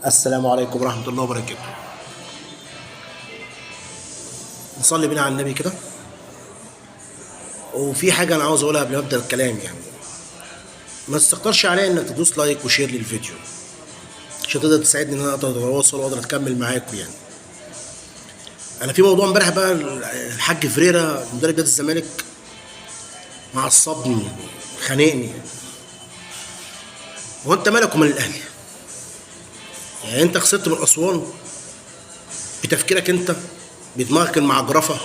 السلام عليكم ورحمة الله وبركاته. نصلي بينا على النبي كده. وفي حاجة أنا عاوز أقولها قبل ما أبدأ الكلام، يعني ما تستكترش عليا إنك تدوس like و share للفيديو عشان تقدر تساعدني إن أنا أقدر أتواصل وأقدر أكمل معاكم. يعني أنا في موضوع امبارح بقى، الحاج فريرا مدرب نادي الزمالك معصبني خانقني. هو أنت مالك ومال الأهلي؟ يعني أنت خسرت من أسوان بتفكيرك أنت، بدماغك المعجرفة.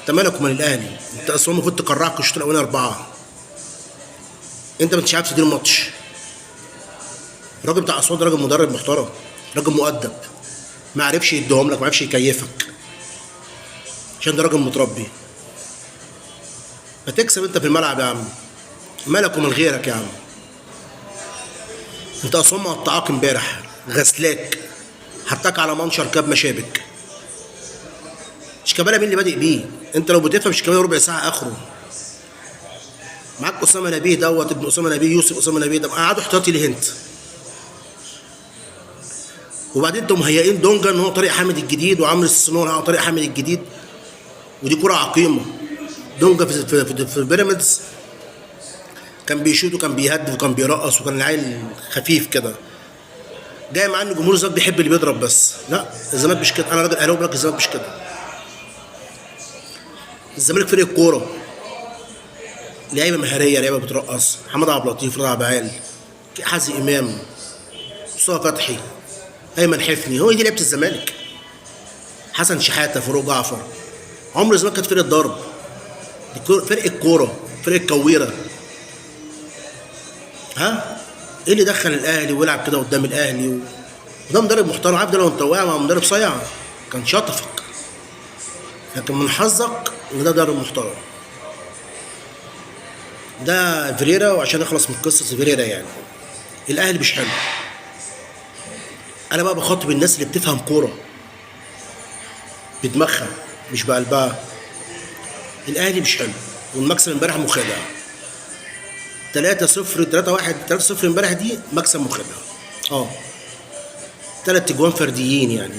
أنت مالك ومال الأهلي؟ أنت أسوان المفروض تكرعك الشوط الأولاني 4. أنت ما انتش عارف تدير الماتش. الراجل بتاع أسوان ده راجل مدرب محترم، راجل مؤدب، ما عرفش يديهم لك، ما عرفش يكيفك، عشان ده راجل متربي. ما تكسب انت في الملعب يا عم، مالك ومن غيرك يا عم. انت اسوان مقطعاك امبارح، غسلاك، حطاك على منشر كاب مشابك. شيكابالا مين اللي بادئ بيه؟ انت لو بتفهم شيكابالا ربع ساعة اخره. معاك اسامة نبيه دوت، ابن اسامة نبيه، يوسف اسامة نبيه ده قعدوا احتياطي ليه انت؟ وبعدين انتوا مهيئين دونجا ان هو طريق حامد الجديد، وعمرو السنور هو طريق حامد الجديد، ودي كرة عقيمة. دونجا في بيراميدز كان بيشوط وكان بيهدف وكان بيرقص وكان العيل خفيف كده. جاي مع ان جمهور الزمالك بيحب اللي بيضرب بس، لا الزمالك مش كده. انا راجل اهلاوي بقول لك الزمالك مش كده. الزمالك فريق كورة، لعيبة مهاريه، لعيبة بترقص، محمد عبد اللطيف، رضا عبد العال، حازم امام، مصطفى فتحي، ايمن حفني، هو دي لعيبة الزمالك. حسن شحاته، فاروق جعفر. عمر الزمالك كانت فرقه ضرب، فرق الكورة، فرق الكويره. ها ايه اللي دخل الاهلي ويلعب كده قدام الاهلي وده مدرب محترم، عارف ده لو انت واقع مع مدرب صيع كان شطفك، لكن من حظك ان ده مدرب محترم. ده فيريرا. وعشان اخلص من قصة فيريرا، يعني الاهلي مش حلو. انا بقى بخاطب الناس اللي بتفهم كورة بدماغها مش بقلبها. الاهلي مش حلو، والمكسب امبارح مخادع. 3-0 3-1 3-0 امبارح دي مكسب مخادع. 3 اجوان فرديين. يعني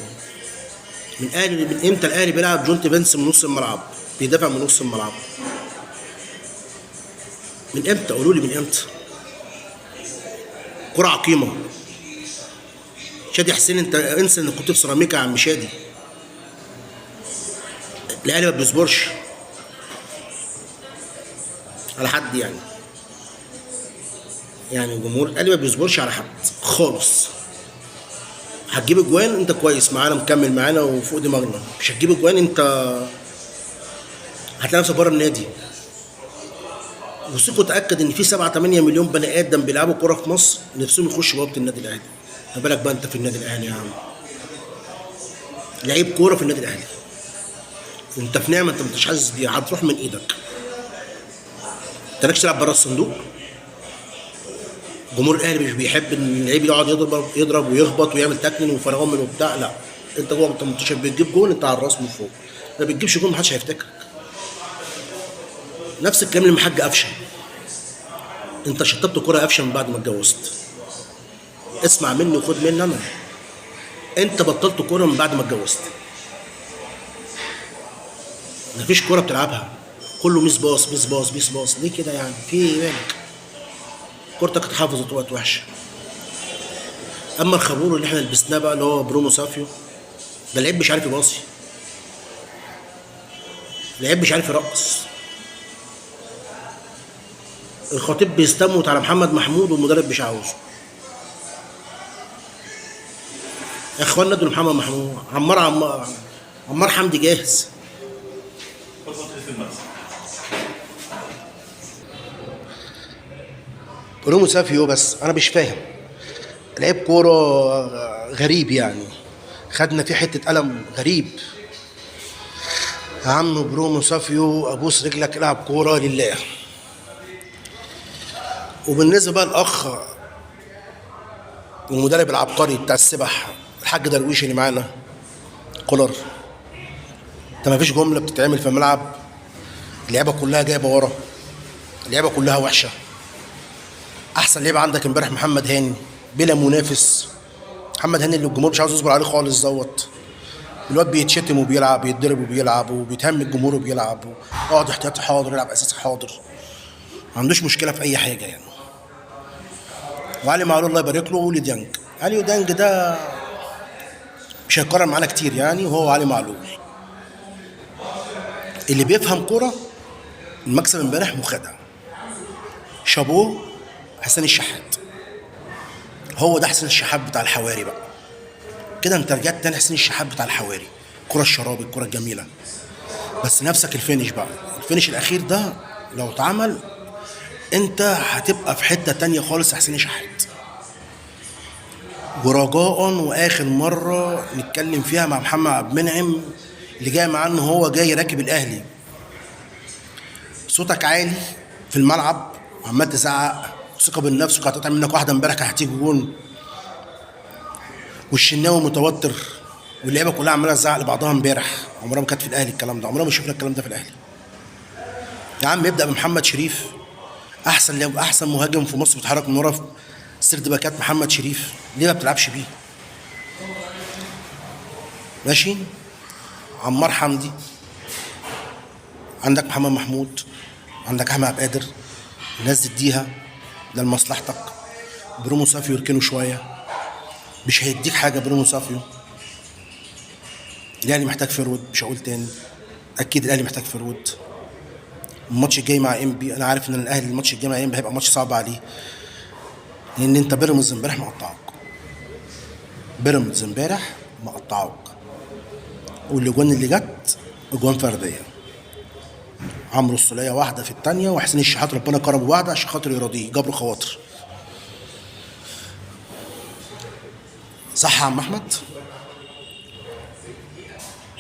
من اهلي، من امتى الاهلي بيلعب جونت بنس من نص الملعب، بيدافع من نص الملعب؟ من امتى؟ قولوا لي من امتى؟ كرة عقيمة. شادي حسين انت انسى انك كنت في سيراميكا يا عم شادي. الاهلي ما بيصبرش على حد، يعني جمهور الاهلي ما بيصبرش على حد خالص. هتجيب اجوان انت كويس معانا، مكمل معانا وفوق دماغنا. مش هتجيب اجوان انت هتلاقي نفسك بره النادي. وثقوا اتاكد ان في 7 8 مليون بني ادم بيلعبوا كورة في مصر نفسهم يخشوا بوابه النادي الاهلي. ما بالك بقى انت في النادي الاهلي يا عم، لعيب كورة في النادي الاهلي، انت في نعمه انت مش حاسس بيها، هتروح من ايدك. انت مالكش تلعب بره الصندوق. جمهور الاهلي مش بيحب ان اللعيب يقعد يضرب ويخبط ويعمل tackling وفرامل وبتاع. لا انت جوه 18 بتجيب جون انت على الراس من فوق، ما بتجيبش جون محدش هيفتكرك. نفس الكلام اللي محج قفشه، انت شطبت كورة قفشه من بعد ما اتجوزت. اسمع مني وخد مني انا، انت بطلت كورة من بعد ما اتجوزت. مفيش كورة بتلعبها، كله miss pass miss pass miss pass. ليه كده يعني؟ في ايه مالك؟ كورتك اتحفظت وقت وحشة. اما الخابور اللي احنا لبسناه بقى اللي هو برونو سافيو، ده لعيب مش عارف يباصي، لعيب مش عارف يرقص. الخطيب بيستموت على محمد محمود والمدرب مش عاوزه. يا اخوانا ادوا لمحمد محمود. عمار عمار عمار حمدي جاهز. برونو سافيو بس انا مش فاهم، لعيب كورة غريب يعني، خدنا فيه حتة قلم غريب. يا عم برونو سافيو ابوس رجلك، العب كورة لله. وبالنسبة بقى الاخ المدرب العبقري بتاع السبح الحاج درويش اللي معانا كولر، انت ما فيش جملة بتتعمل في الملعب، اللعيبة كلها جايبه ورا، اللعيبة كلها وحشة. احسن لعيب عندك امبارح محمد هاني، بلا منافس. محمد هاني اللي الجمهور مش عاوز يصبر عليه خالص دوت، الواد بيتشتم وبيلعب، بيتضرب وبيلعب، وبيتهم الجمهور وبيلعب، اقعد احتياطي حاضر، يلعب اساسي حاضر، ما عندوش مشكلة في اي حاجة يعني. وعلي معلول الله يبارك له، ولديانج، علي وديانج ده مش هيتكرر معانا كتير يعني، وهو علي معلول اللي بيفهم كورة. المكسب امبارح مخادع، شابوه حسين الشحات، هو ده حسين الشحات بتاع الحواري بقى كده. انت رجعت تاني حسين الشحات بتاع الحواري، الكره الشرابي، الكره الجميلة، بس نفسك ال finish بقى، ال finish الاخير ده لو اتعمل انت هتبقى في حتة تانية خالص يا حسين الشحات. ورجاء واخر مرة نتكلم فيها مع محمد عبد المنعم اللي جاي معاه ان هو جاي راكب الاهلي، صوتك عالي في الملعب وعمال تزعق، ثقة بالنفس، وكانت هتقطع منك واحدة امبارح كانت هتيجي جون، والشناوي متوتر، واللعيبة كلها عماله تزعق لبعضها امبارح. عمرها ما كانت في الاهلي الكلام ده، عمرنا ما شفنا الكلام ده في الاهلي. يا عم ابدا بمحمد شريف، احسن لاعب، احسن مهاجم في مصر، بيتحرك من ورا في سرد باكات محمد شريف، ليه ما بتلعبش بيه؟ ماشي، عمار حمدي، عندك محمد محمود، عندك احمد عبد القادر، الناس دي اديها ده لمصلحتك. برونو سافيو يركنه شوية، مش هيديك حاجة برونو سافيو. الاهلي محتاج forward، مش هقول تاني، اكيد الاهلي محتاج forward. الماتش الجاي مع انبي، انا عارف ان الاهلي الماتش الجاي مع انبي هيبقى ماتش صعب عليه، لان انت بيراميدز امبارح مقطعك، بيراميدز امبارح مقطعك، والاجوان اللي جت اجوان فردية، عمرو السوليه واحدة في الثانية، وحسين الشحات ربنا كرمه واحدة عشان خاطر يراضيه، جبر خواطر. صح يا عم احمد؟